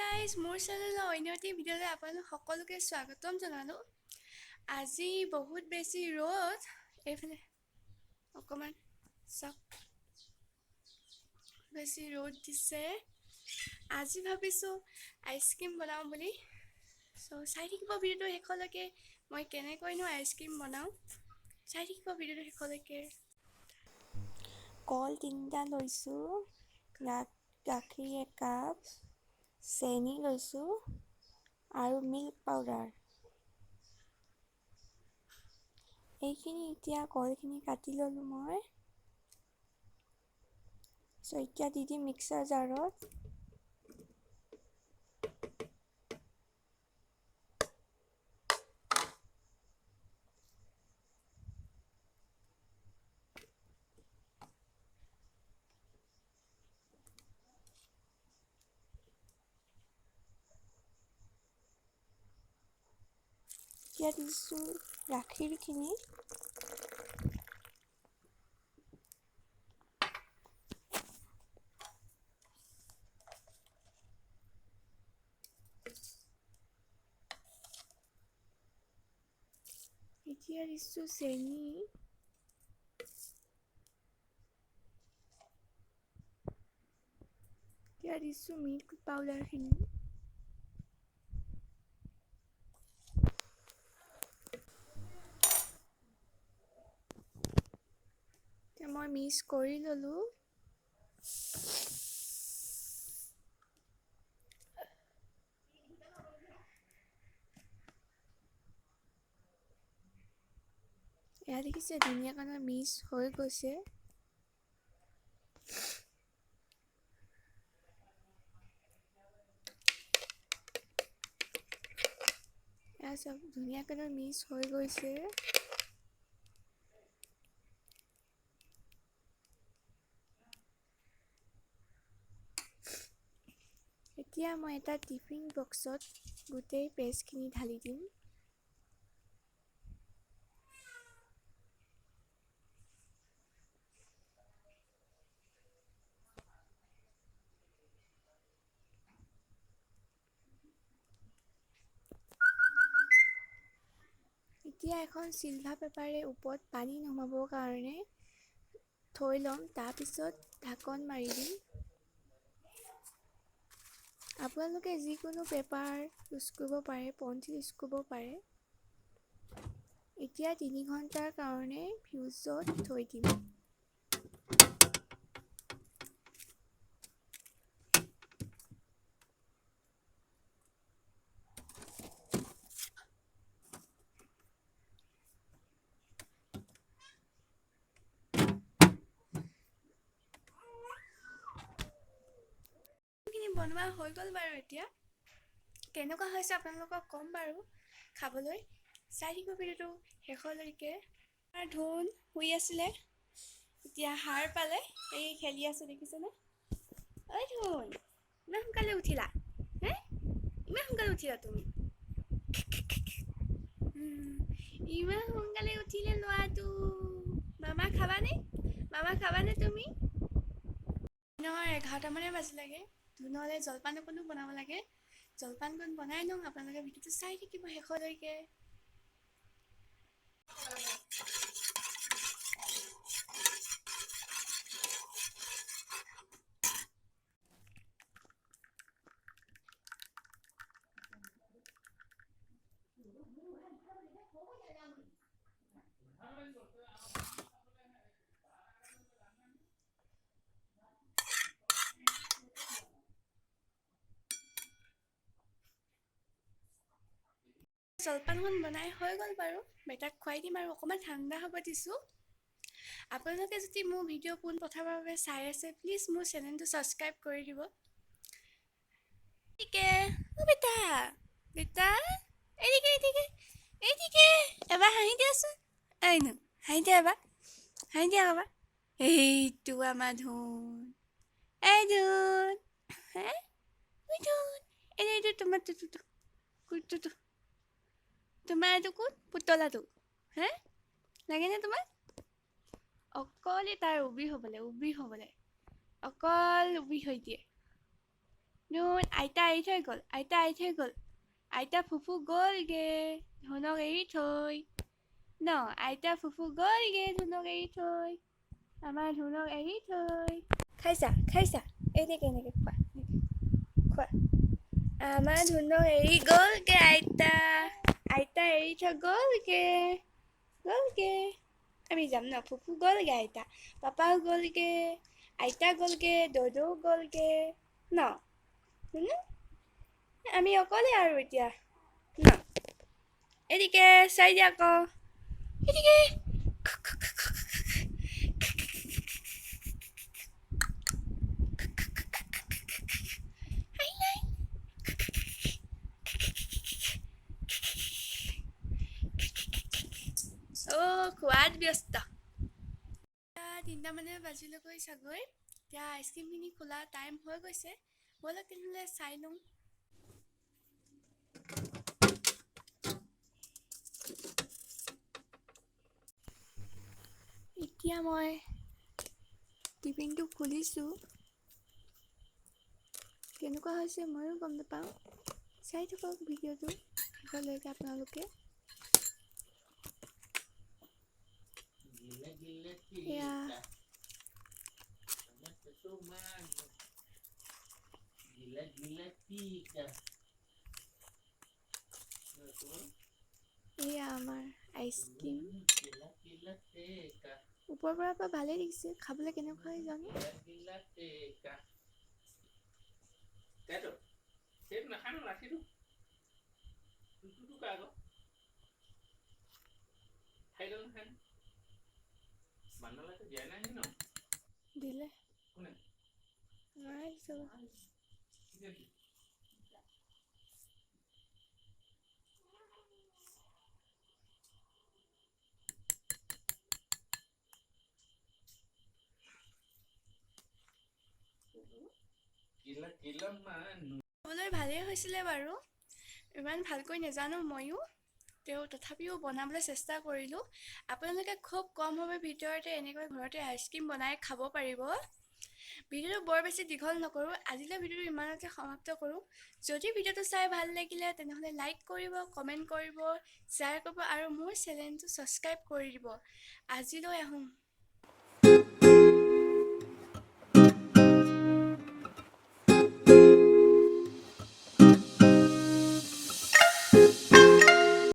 Guys, মোৰ চেনেলৰ অন্য এটি ভিডিঅ'লৈ আপোনালোক সকলোকে স্বাগতম জনালোঁ। আজি বহুত বেছি ৰ'দ, এইফালে অকণমান চাওক, বেছি ৰ'দ দিছে। আজি ভাবিছোঁ আইচক্ৰীম বনাওঁ বুলি। চ' চাই থাকিব ভিডিঅ'টো শেষলৈকে, মই কেনেকৈনো আইচক্ৰীম বনাওঁ চাই থাকিব ভিডিঅ'টো শেষলৈকে। কল 3টা লৈছোঁ, গাখীৰ 1 কাপ, চেনি লৈছোঁ আৰু মিল্ক পাউডাৰ। এইখিনি এতিয়া কলখিনি কাটি ল'লোঁ মই। চ' এতিয়া দি দিম মিক্সাৰ জাৰত। এতিয়া দিছোঁ গাখীৰখিনি। এতিয়া দিছোঁ চেনি। এতিয়া দিছোঁ মিল্ক পাউডাৰখিনি। এতিয়া মই মিক্স কৰি ল'লোঁ। এয়া দেখিছে, ধুনীয়াকৈ মিক্স হৈ গৈছে। এয়া চব ধুনীয়াকৈ মিক্স হৈ গৈছে। এতিয়া মই এটা টিফিন বক্সত গোটেই পেষ্টখিনি ঢালি দিম। এতিয়া এখন চিলভাৰ পেপাৰে ওপৰত পানী নমাবৰ কাৰণে থৈ ল'ম, তাৰপিছত ঢাকন মাৰি দিম। আপোনালোকে যিকোনো পেপাৰ ইউজ কৰিব পাৰে, পলিথিন ইউজ কৰিব পাৰে। এতিয়া 3 ঘণ্টাৰ কাৰণে ফ্ৰিজত থৈ দিম। বনোৱা হৈ গ'ল বাৰু। এতিয়া কেনেকুৱা হৈছে আপোনালোকক ক'ম বাৰু খাবলৈ। চাই থাকিব ভিডিঅ'টো শেষলৈকে। আমাৰ ধুন শুই আছিলে, এতিয়া সাৰ পালে, এই খেলি আছে দেখিছেনে? ঐ ধুন, ইমান সোনকালে উঠিলা হে? ইমান সোনকালে উঠিলা তুমি? ইমান সোনকালে উঠিলে ল'ৰাটো। মামা খাবানে? মামা খাবানে তুমি? দিনৰ 11টামানে বাজিলেগৈ। ধুনলৈ জলপান অকণো বনাব লাগে, জলপানকণ বনাই লওঁ। আপোনালোকে ভিডিঅ'টো চাই থাকিব শেষলৈকে। জলপানখন বনাই হৈ গ'ল বাৰু, বেটাক খুৱাই দিম আৰু অকণমান ঠাণ্ডা হ'ব দিছোঁ। আপোনালোকে যদি মোৰ ভিডিঅ' পোনপ্ৰথমৰ বাবে চাই আছে, প্লিজ মোৰ চেনেলটো ছাবস্ক্ৰাইব কৰি দিব। ঠিকে অ' বেটা, বেটা, এইদিকে এইদিকে এইদিকে এবাৰ হাঁহি দিয়াচোন। আইনো হাঁহি দিয়া, এবাৰ হাঁহি দিয়া এবাৰ। এইটো আমাৰ ধুন, এই ধুন, হে ধুন, এইটো তোমাৰ কুৰ্তুটো, তোমাৰ এইটো কোন পুতলাটো হে লাগেনে তোমাক? অকলে তাৰ উবি হ'বলৈ, উবি হ'বলৈ অকল উবি হৈ দিয়ে। ধুন আইতা এৰি থৈ গ'ল, আইতা এৰি থৈ গ'ল, আইতা ফুফু গ'লগে ধুনক এৰি থৈ ন। আইতা ফুফু গ'লগে ধুনক এৰি থৈ, আমাৰ ধুনক এৰি থৈ। খাইছা খাইছা, এনেকে এনেকে খোৱা, খোৱা। আমাৰ ধুনক এৰি গ'লগে আইতা, আইতা এৰি থৈ গ'লগে, গ'লগে। আমি যাম ন, ফুফু গ'লগে, আইতা পাপাও গ'লগে, আইতা গ'লগে, দদৌ গ'লগে ন। আমি অকলে আৰু এতিয়া ন। এদিকে চাই দিয়া আকৌ, এদিকে। অ' খোৱাত ব্যস্ত। 3টামানে বাজিলেগৈ চাগৈ। এতিয়া আইচক্ৰীমখিনি খোলা টাইম হৈ গৈছে, ব'লক তেনেহ'লে চাই লওঁ। এতিয়া মই টিফিনটো খুলিছোঁ, কেনেকুৱা হৈছে ময়ো গম নাপাওঁ। চাই থাকক ভিডিঅ'টো শেষলৈকে আপোনালোকে। এয়া এয়া আমাৰ আইচক্ৰীম। ওপৰৰ পৰা ভালেই দেখিছে, খাবলৈ কেনেকুৱা হয় জানো। দিলে খাবলৈ ভালেই হৈছিলে বাৰু, ইমান ভালকৈ নাজানো ময়ো, তেওঁ তথাপিও বনাবলৈ চেষ্টা কৰিলোঁ। আপোনালোকে খুব কম সময়ৰ ভিতৰতে এনেকৈ ঘৰতে আইচক্ৰীম বনাই খাব পাৰিব। ভিডিঅ'টো বৰ বেছি দীঘল নকৰোঁ, আজিলৈ ভিডিঅ'টো ইমানতে সমাপ্ত কৰোঁ। যদি ভিডিঅ'টো চাই ভাল লাগিলে তেনেহ'লে লাইক কৰিব, কমেণ্ট কৰিব, শ্বেয়াৰ কৰিব আৰু মোৰ চেনেলটো ছাবস্ক্ৰাইব কৰি দিব। আজিলৈ আহোঁ।